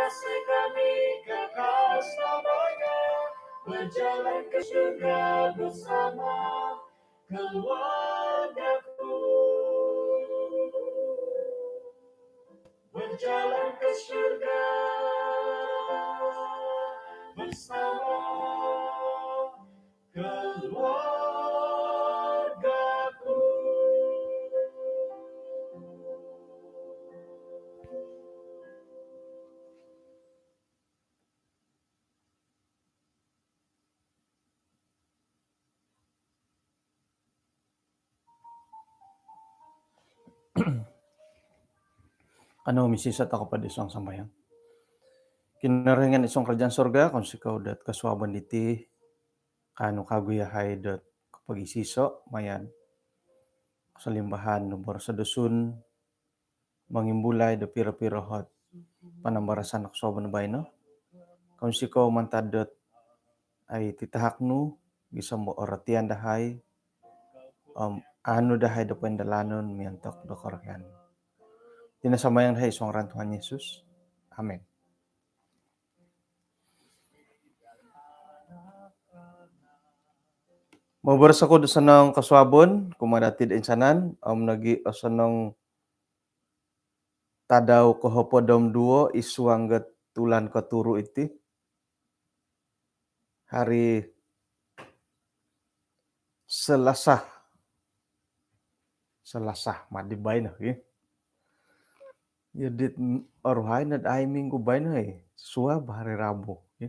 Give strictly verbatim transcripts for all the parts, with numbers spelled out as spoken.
Kasih kami kekal selamanya, berjalan ke surga bersama keluargaku. Berjalan ke surga bersama keluargaku. Kanou misiso tokou po id suang sambayang. Kinorohingan id suang kerajaan surga, kounsikou dot kosuabon diti, kaanu kawagu yahai dot kopogisiso maya do kosolimbahan do boros do Dusun, mongimbulai do piro-piro ot panambarasan kosuabon baino. Kounsikou mantad dot ai titahak nu, gisom do orotian dahai, om aanu dahai do poindalanon miontok do korohian. Iti no sambayang dahai id suang ngaran Tuhan Yesus. Amin. Moboros oku do osonong kosuabon kumaa dati do oinsanan, om nogi osonong tadau kohopod om duo id suang dot tulan koturu iti. Hari Selasa. Selasa madi baino, ki. Yo dit oruhai no dot ai minggu baino, eh. Suab hari Rabu, ki.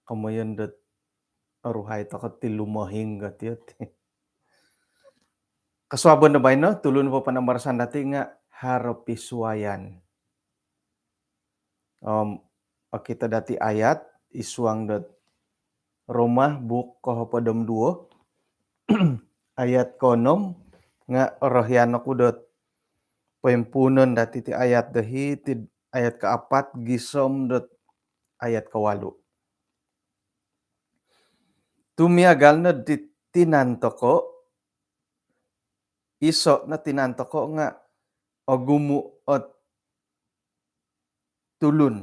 Komoyon dot oruhai tokou ti lumohing ka tiot. Kosuabon do baino, tulu nopo panambarasan dati nga haro pisuayan. Om okito dati ayat id suang dot Roma buuk kohopod om duo, ayat koonom, nga orohian oku dot poimpuunon dati ti ayat do hiti, ayat kaapat gisom dot ayat kowalu. Tu miagal no di tinan tokou, iso no tinan tokou nga ogumu ot tulun,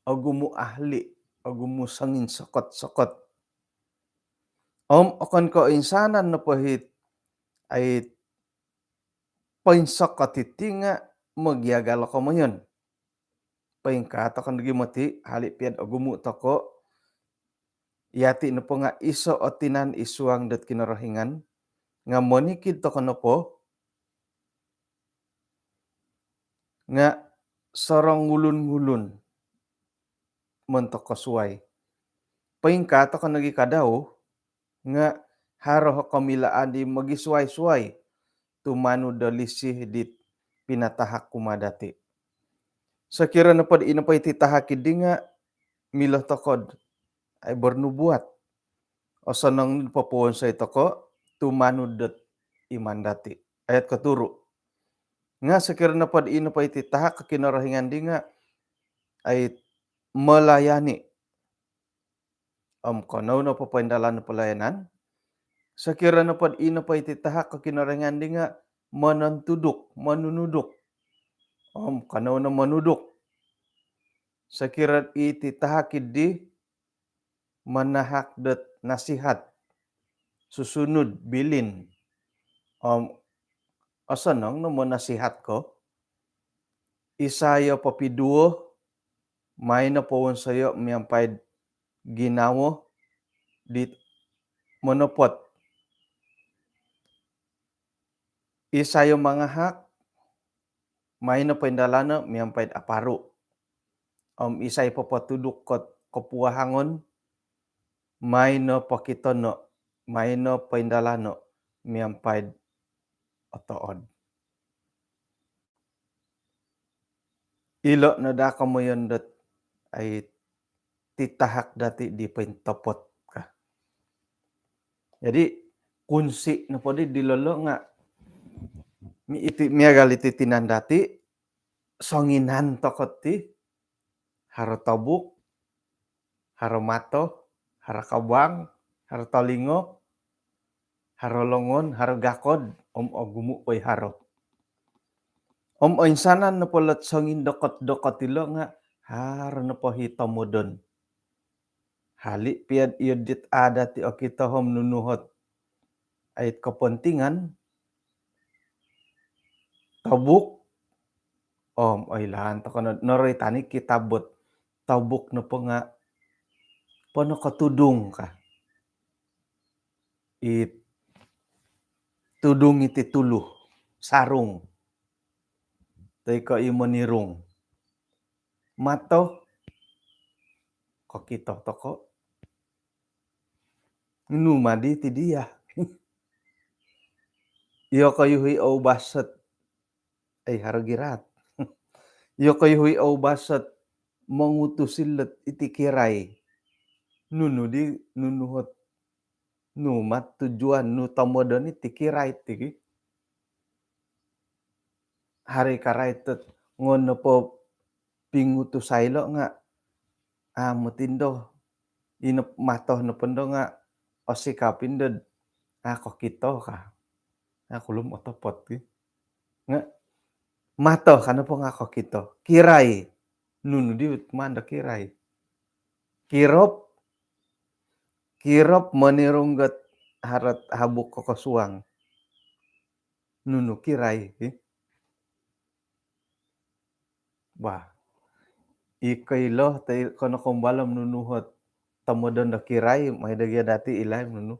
ogumu ahli, ogumu songinsokot-sokot. Om okon ko insanan nopo it ai poinsokot iti nga mogiagal o komoyon. Poingkaa tokou nogi moti, hali pia dot ogumu tokou, yati nopo nga iso o tinan id suang dot Kinorohingan, nga monikid tokou nopo nga sorongulun-ngulun montok kosuai. Poingkaa tokou nogi kadau, nga haro o komilaan di mogisuai-suai tumanud do lisi dit pinatahak kumaa dati. Sokiro nopo dot i nopo iti tahak dii nga milo tokou dot ai bernubuat, osonong popowonsoi tokou tumanud dot iman dati. Ayat koturu. Nga sokiro nopo dot i nopo iti tahak Kinorohingan dii nga ai melayani, om kanou no popoindalan pelayanan. Sokiro nopo dot i nopo iti tahak Kinorohingan dii nga monontuduk, monunuduk, om kanou no monuduk. Sokiro dot iti tahak dii manahak dot nasihat, susunud, bilin, om osonong no monasihat ko. Isai o popiduo, maai no powonsoyo miampai do ginawo dit monopot. Isai o mangahak, maai no poindalano miampai do aparu. Om isai popotuduk dot kopuahangon, maai no pokitono, maai no poindalano miampai do otood. Ilo no daa komoyon dot ai titahak dati di pointopot ka. Jadi kunsi nopo di dilo nga mi-, iti miagal iti tinan dati, songinan tokou ti, haro tobuk, haro mato, haro kabang, haro tolingo, haro longon, haro gakod, om ogumu poiharo. Om oinsanan nopo lot songindokot-dokot ilo nga haro nopo hi tomodon. Hali piad iyo dit adat i okito om nunu ot ait kepentingan, tobuk. Om oilaan toko no, noroitan i kitab ot tobuk nopo nga ponokotudung ka. I tudung iti tulu, sarung, toi ko i monirung. Mato, kokito toko. Nunu ma di ti dia? Iyokoyu hi oubas ot, ai, haro girat. Iyokoyu hi oubas ot mongutus ilot iti kirai. Nunu di, nunu ot, nunu ma tujuan, nunu tomodon iti kirai ti ki? Haro i karai ot ngono po pingutus ai lo nga, ah, moti ndo, ino mato nopo ndo nga osikap indo, ah, kokito ka. Ah, kulum otopot ki. Nga mato ka nopo nga kokito. Kirai. Nunu di maan do kirai? Kirop. Kirop monirung ot haro ot habuk kokosuang. Nunu kirai, eh? Bah. Iko ilo, te kono kombal om nunu ot tomodon do kirai, mai do gia dati ilai nunu.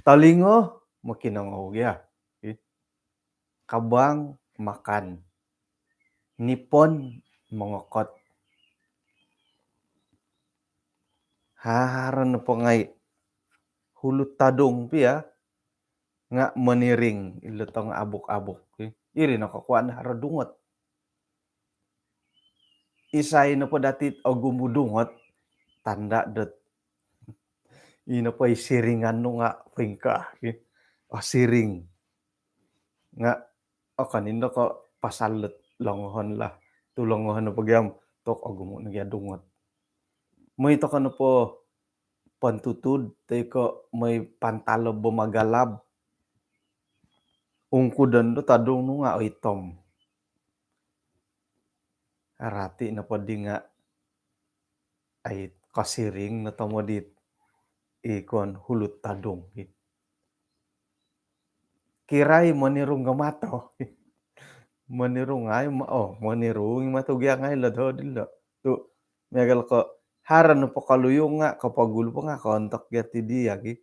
Tolingo, mokinongou gia. Eh? Kabang, makan. Nipon, mongokot. Haro nopo ngai hulu tadung pia nga moniring ilo tong abuk-abuk. Iri no kokuan haro dungot. Isai nopo dati ogumu dungot, tanda dot ino po i siringan nu nga pingka. Oh, siring. Nga, oh, kan indo ko pasal dot longohon lah. Tu longohon nopo gia om tok ogumu no gia dungot. Moi toko nopo pantutud, toi ko moi pantalo bo magalab. Ungkudon do tadung nu nga oitom. Rati nopo di nga ai kosiring no tomod it ikon hulu tadung. Kirai monirung ga mato. Monirung ai ma-, oh, monirung i mato gia ngai lo do dilo. Tu miagal ko haro nopo koluyung nga kopogulu po nga kontok gia ti dia ki.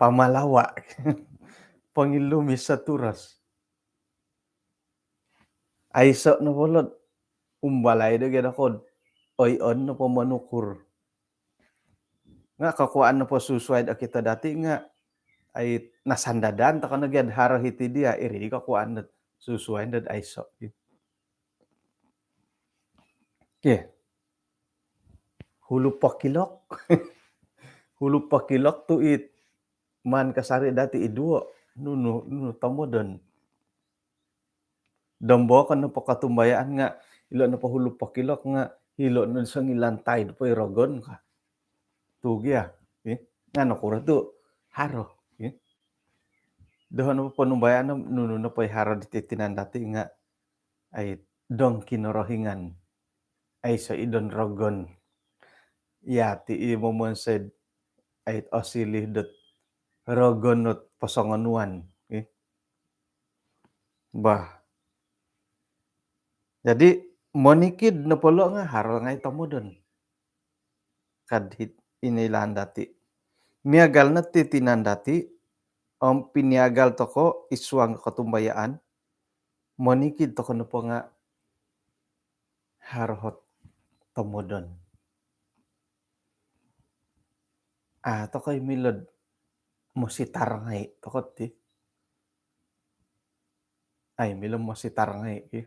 Pamalawa. Pongilumis saturas. Aiso nopo lot umbalai do gia dokod. Oi, on nopo monukur. Nga kokuan nopo susuai do okito dati nga ai nasandadan toko no gia haro hiti dia, iri di kokuan dot susuai dot aiso. Okey. Hulu pokilok. Hulu pokilok tu it maan kasari dati iduo. Nunu, nunu tomodon. Dombo kan nopo kotumbayaan nga, ilo nopo hulu pokilok nga, ilo no songilantai do po i rogon ka. Tu gia, eh? Nga nokuro tu haro, eh? Doho nopo ponumbayaan, nunu nopo i haro di titinan dati nga, ai, dong Kinorohingan. Aiso i don rogon. Yati i momonsoi, ai, osiliu dot rogon ot posongonuan, eh. Bah. Jadi, monikid nopo lo nga haro ngai tomodon. Kad hit inilaan dati. Miagal no titinan dati, om piniagal toko id suang kotumbayaan, monikid toko nopo nga haro ot tomodon. Ah, toko i milo do mositar ngai toko ti. Ai, milo mositar ngai ki.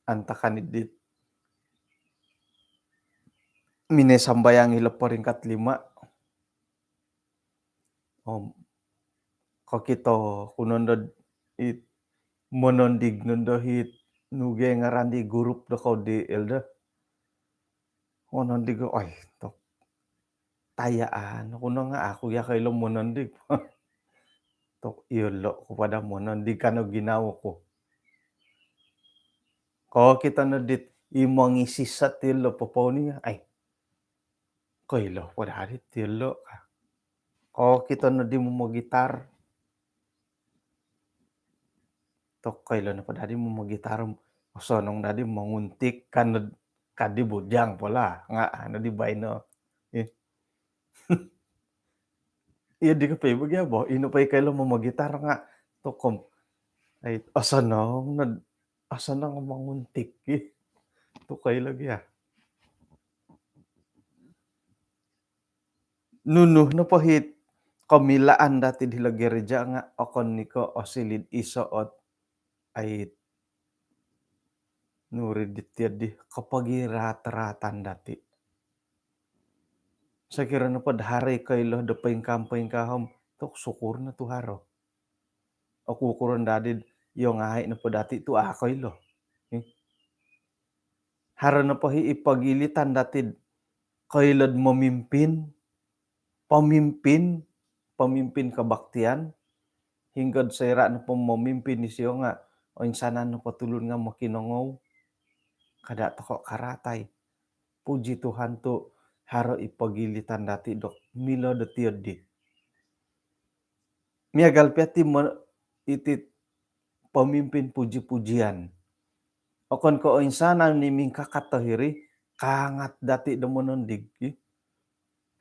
Antakan i dit minoi sambayang ilo peringkat lima. Om kokito ku nondo it monondig nondo hit nuge ngaran di grup do kou di Elder. Monondig, oi, tok. tayaan oku no nga' aku ya koilo monondig. Tok iyolo' ku po daa monondig kano ginawo ku. Kokito no dit i mongisisat iyolo' popouni, ai, koilo po daa dit iyolo' ka. Kokito no di momogitar. Tok koilo no po daa di momogitar, osonong daa di monguntik kan, kadi bujang po lah nga' ano di baino. Eh. Iyo di kopi bagi abo, ino po i koilo momogitar nga' tokom. Ai, osonong no, osonong monguntik i. Tu koilo gia. Nunu nopo hit komilaan dati' hilo gereja nga' okon ni ko' osiliu iso' ot, ai, nuri dit iyo di kopogirat-ratan dati'. Sokiro nopo do haro i koilo do poingkaa-poingkaa om, tok sukuro no tu haro. Oku ukuron dati' iyo ngai' nopo dati' tu a' koilo. Eh. Haro nopo hi i pogilitan dati'd koilo'd momimpin, pomimpin, pomimpin kebaktian, hinggo'd soira' nopo momimpin isio nga' oinsanan nopo tulun nga' mokinongou. Kada' toko' karatai. Puji Tuhan tu' haro i pogilitan dati' dot milo dot iyo di. Miagal pia ti mo-, iti pemimpin puji-pujian. Okon ko' oinsanan i mingkakat do hiri, kaangat dati' do monondig, ki.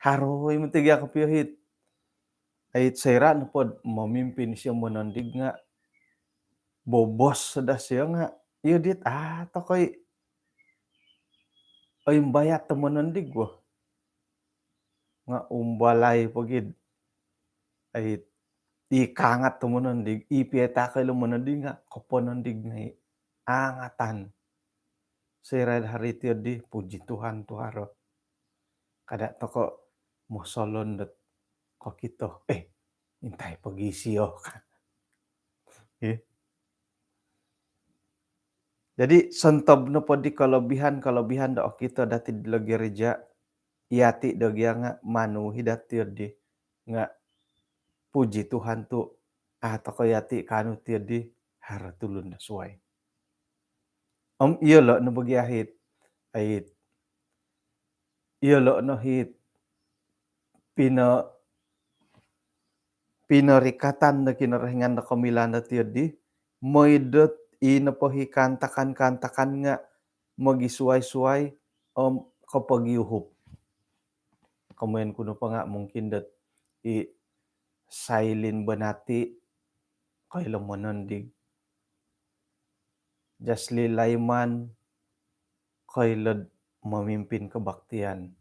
Haro i moti gia kopio hit. Ai, soira' nopod momimpin isio monondig nga' bobos daa sio nga', iyo dit, a' toko' i oimbayat do monondig bo. Nga' umbalai pogi'd, ai, i kaangat do monondig, i pia toko' ilo monondig nga' koponondig ngai', angatan. Soira'd haro iti iyo di, puji Tuhan tu haro. Kada' toko' mosolon dot kokito, eh, intai pogi isio ka. Eh. Jadi, sontob nopo di kelebihan-kelebihan do okito dati' dilo gereja, iyati' do gia nga' manu hi dati' iyo di, nga' puji Tuhan tu' a' toko' iyati' kaanu ti iyo di, haro tulun do suwai. Om iyolo' no bo gia hit, ai, iyolo' no hit pino-, pinorikatan do Kinorohingan do komilaan dati' iyo di, moi dot i nopo hi kaantakan-kaantakan nga' mogisuwai-suwai om kopogiuhup. Komoyon ku nopo nga' mungkin dot i Sailin Bonati, koilo monondig. Jasli Laiman, koilo'd momimpin kebaktian.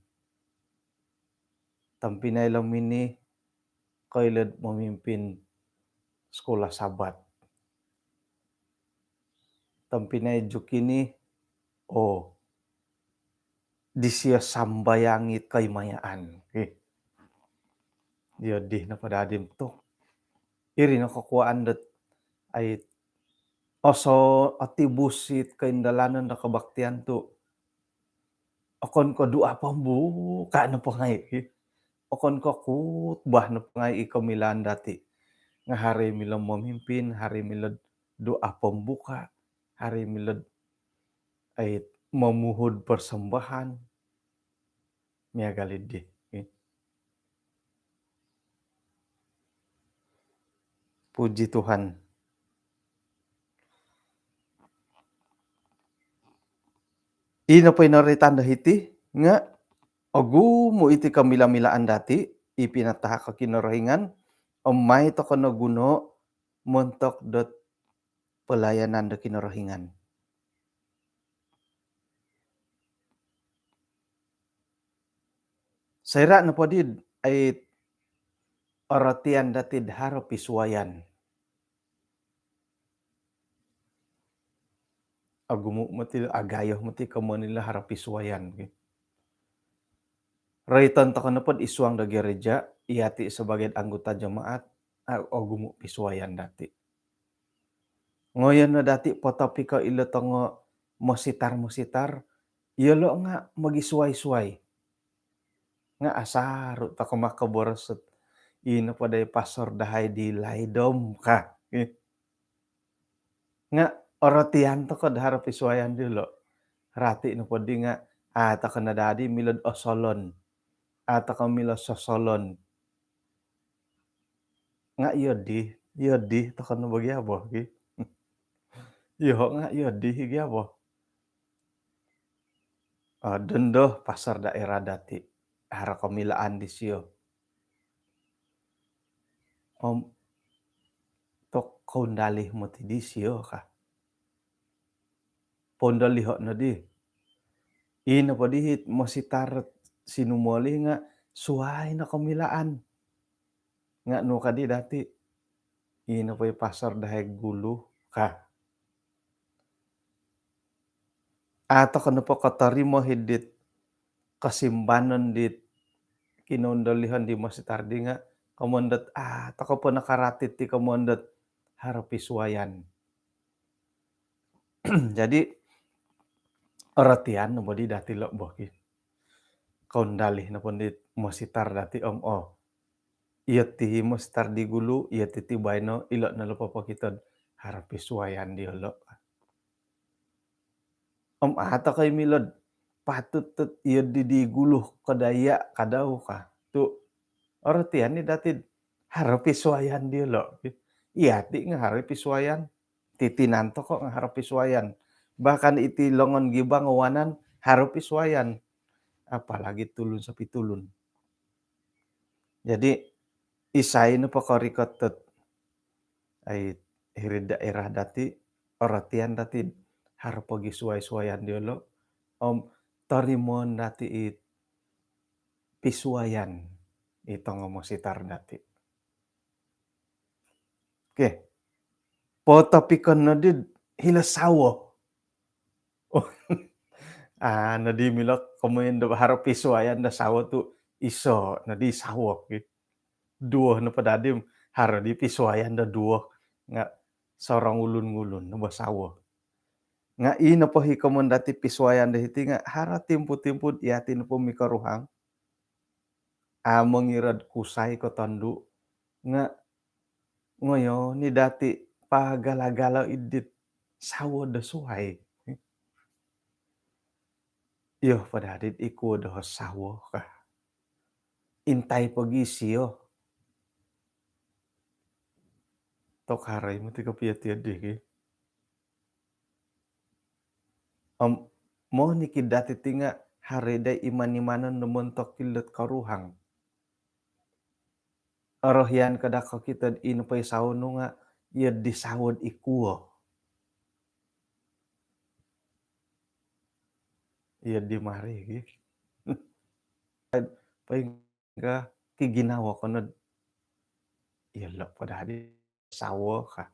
Tompinai Lomini, koilo'd momimpin sekolah Sabat. Tompinai Jukini, oo, disio sambayang it koimayaan. Eh. Iyo di nopo dadi tu'. Iri no kokuwaan dot, ai, oso otibus it koindalanon do kebaktian tu'. Okon ko' doa pembuka nopo ngai', ki. Okon ko' khutbah nopo ngai' i komilaan dati'. Nga' haro i milo momimpin, haro i milo doa pembuka, haro i milo, ai, momuhud persembahan. Miagal i di, ki. Puji Tuhan. Ino po i noroitan do hiti, nga' ogumu' iti komila-milaan dati' i pinatahak o Kinorohingan, om mai toko' no gunoo' montok dot pelayanan do Kinorohingan. Soira' nopoddi, ai, orotian dati'd haro pisuwayan. Ogumu' moti, agayo moti komoyon ilo haro pisuwayan, ki. Roiton toko' nopod id suang do gereja, iyati' sebagai anggota jemaat, a, ogumu' pisuwayan dati'. Ngoyon no dati' potopiko ilo tongo mositar-mositar, iyolo' nga' mogisuwai-suwai. Nga' asaru' toko' makaboros ot ino po dai pastor dahai di laid om ka. Nga' orotian toko' do haro pisuayan dilo'. Rati' nopo di nga' a' toko' no dadi milo'd osolon, a' toko' milo sosolon. Nga' iyo di, iyo di toko' no bo gia bo ki. Iyo nga' iyo di gia bo. Dondo pastor daerah dati' haro komilaan disio. Om tok koundaliu moti disio ka. Poundaliu no di. Ino po di hit mositar sinumoliu nga' suai no komilaan. Nga' nu ka di dati', ino po i pastor dahai gulu ka. A' toko' nopo kotorimo hidit kosimbanon dit kinoundaliu di mositar di nga' komon dot a' toko' po nakarati' ti komon dot haro pisuayan. Jadi orotian nopo di dati' lo' bo ki. Koundaliu nopo dit mositar dati' om o, iyo ti mositar di gulu, iyo ti ti baino, ilo' no lo' popokito'd haro pisuayan diolo'. Om a' toko' i milo'd patut tot iyo di di gulu ka daya' ka dau ka. Tu' orotian ni dati'd haro pisuayan diolo'. Iyo ti nga' haro pisuayan. Ti tinan toko' nga' haro pisuayan. Bahkan iti longon gibang o wanan haro pisuayan. Apalagi tulun sopitulun. Jadi isai nopo korikot dot ai hiri'd daerah dati', orotian dati'd haro pogi suai-suayan diolo' om torimoon dati' i pisuayan i tongo mositar dati'. Okey. Potopikon nodi'd hilo sawo. A' nodi milo komoyon do haro pisuayan do sawo tu' iso nodi sawo ki. Duo nopo dadi haro di pisuayan do duo nga' sorongulun-ngulun no bo sawo. Nga' ino po hi komoyon dati' pisuayan do hiti nga' haro timpu-timpu'd iyati' nopo mikoruhang a' mongiro'd kusai ko tondu' nga' ngoyo ni dati' pagala-gala idit sawo do suai. Iyo po dadi'd ikuo do sawo ka. Intai pogi sio. Tok haro i moti kopio ti di ki. Om monikid dati' ti nga' haro i dai iman-imanon do montok ilot koruhang. Orohian ko daa kokito'd ino po i sawo nu nga' iyo di sawo'd ikuo. Iyo di mari ki. Poingkaa ki ginawo ko nod iyolo' po dadi sawo ka.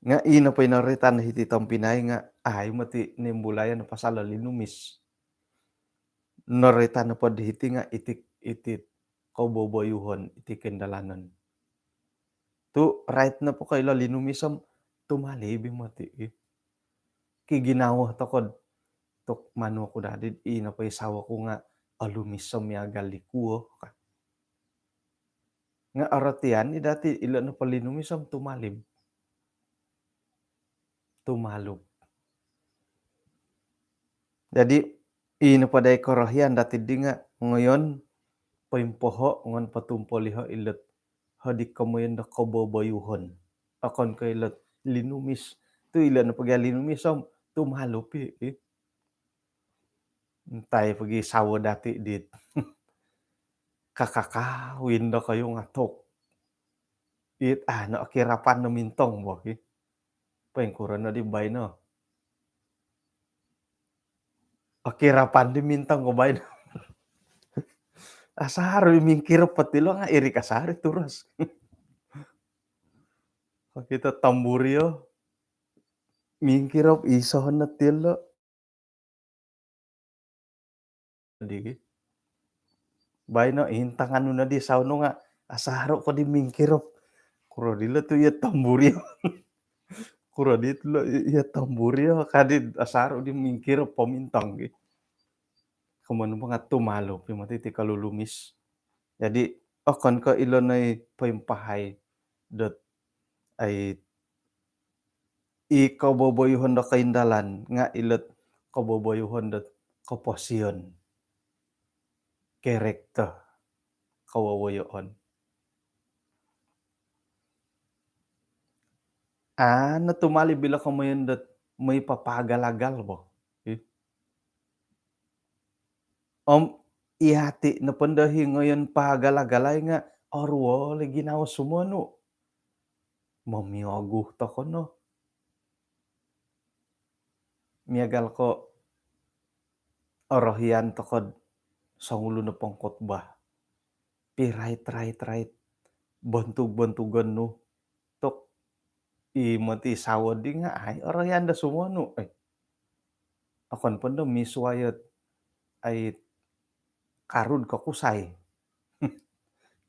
Nga' ino po i noroitan hiti tompinai nga' ai moti nimbulayan pasal linumis. Noroitan nopo di hiti nga' iti, iti koboboyuhon, iti kindalanon. Tu' rait nopo ko ilo linumis om tumalib i moti ki. Ki ginawo toko'd tok manu oku dadi'd ino po i sawo ku nga' olumis om miagal di kuo ka. Nga' orotian ni dati' ilo nopo linumis om tumalib. Tumalub. Jadi ino po dai korohian dati' di nga' ngoyon poimpoho' ngon potumpoliho' ilot hodi komoyon do koboboyuhon. Okon ko ilot linumis. Tu' ilo nopo gia linumis om tumalub i. Intai pogi sawo dati' dit kakakawin dokoyu nga' tok. It ano okirapan no mintong bo ki. Poingkuro no di baino. Okirapan di mintong ko baino. Asaru i mingkirop po tilo nga' iri kasaru i turus. Kokito tamburio mingkirop iso no tilo. Di baino intangan nu nodi sawo nu nga' asaru ko di mingkirop. Kuro dilo tu' iyo tamburio. Kuro dilo iyo tamburio kadi asaru di mingkirop pomintong ki. Komoyon nopo nga tumalu pi moti ti kolulumis. Jadi okon ko ilo no i poimpahai dot ai i koboboyuhon do koindalan nga ilo koboboyuhon dot koposion. Karakter, kowowoyoon. Ano tumalib ilo komoyon dot moi papaagal-agal bo. Ih. Om iyati nopo ndo hingoyon paagal-agalai nga oruol i ginawo sumonu. Momioguh toko no. Miagal ko orohian toko'd songulun o pengkhotbah. Pirait-rait-rait. Bontug-bontugon nu. Tok i moti sawo di nga ai orohian do sumonu. Eh. Okon po ndo misuai ot ai karud ko kusai.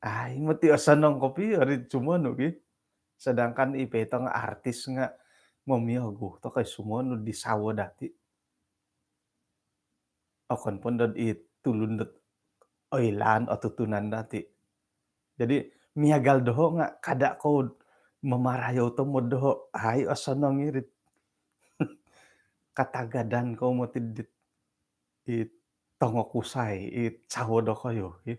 Ai moti osonong kopio ri sumonu ki. Sedangkan i petong artis nga momioguh toko i sumonu di sawo dati. Okon po ndo i tulun dot oilaan otutunan dati. Jadi miagal doho nga kada kou mamarayou tomod doho. Ai osonong iri. Katagadan kou moti dit i tongokusai, i sawo dokoyu, i.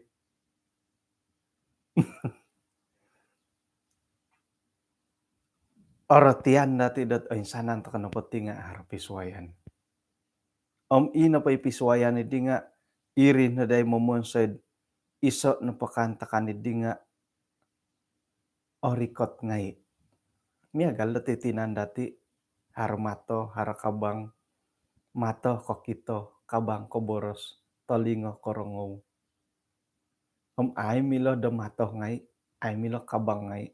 Orotian dati dot oinsanan toko nopo ti nga haro pisuayan. Om i nopo i pisuayan di nga iri no dai momonsoi'd iso nopo kaantakan di nga orikot ngai. Miagal do ti tinan dati, haro mato, haro kabang, mato kokito, kabang koboros, tolingo korongou. Om ai milo do mato ngai, ai milo kabang ngai.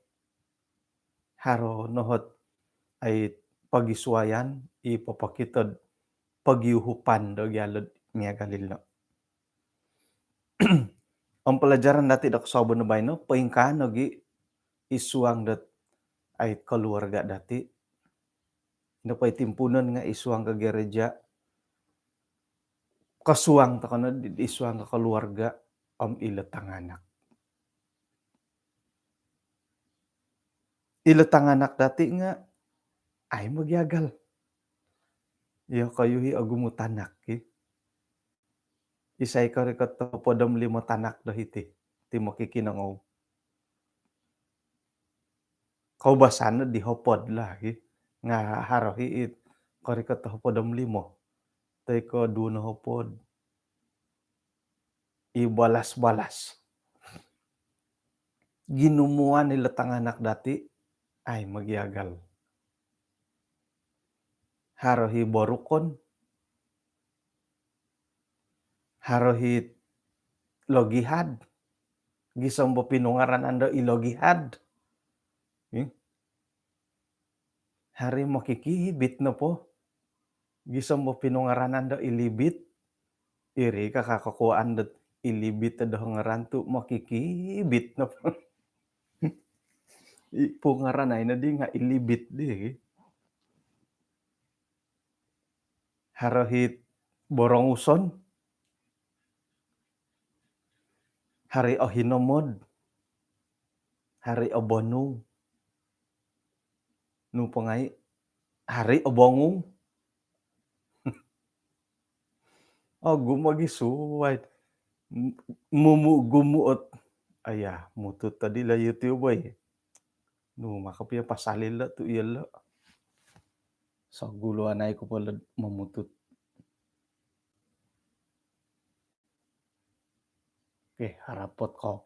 Haro no ot ai pogisuayan i popokito'd pogiuhupan do gia lo'd miagal ilo. Om pelajaran dati do kosuabon do baino, poingkaa nogi i suang dot ai keluarga dati. Ino po i timpuunon nga i suang ko gereja. Kosuang toko no di, i suang ko keluarga om ilo tanganak. Ilo tanganak dati nga ai mogiagal. Iyokoyu i ogumu tanak ki. Isai korikot hopod om limo tanak do hiti ti mokikinongou? Koubasan di hopod lah ki. Nga haro i it korikot hopod om limo. Toi ko duo nohopod. I balas-balas. Ginumuan ilo tanganak dati, ai mogiagal. Haro i borukon. Haro i logihad. Gisom bo pinungaranan do i logihad. Ih. Haro i mokikibit nopo. Gisom bo pinungaranan do i libit. Iri ka kakokuaan dot i libit do ngaran tu mokikibit nopo. I pungaran ai no di nga i libit di. Haro i boronguson. Haro i ohinomod. Haro i obonung. Nu po ngai, haro i obongung. Ogumu ogi suai. Mumu gumu ot. Aya, mutut tadi lah YouTube oi. Nu maka pia pasal ilo tu ilo. Sogulu anai ku polo momutut. Okey, harapot kopu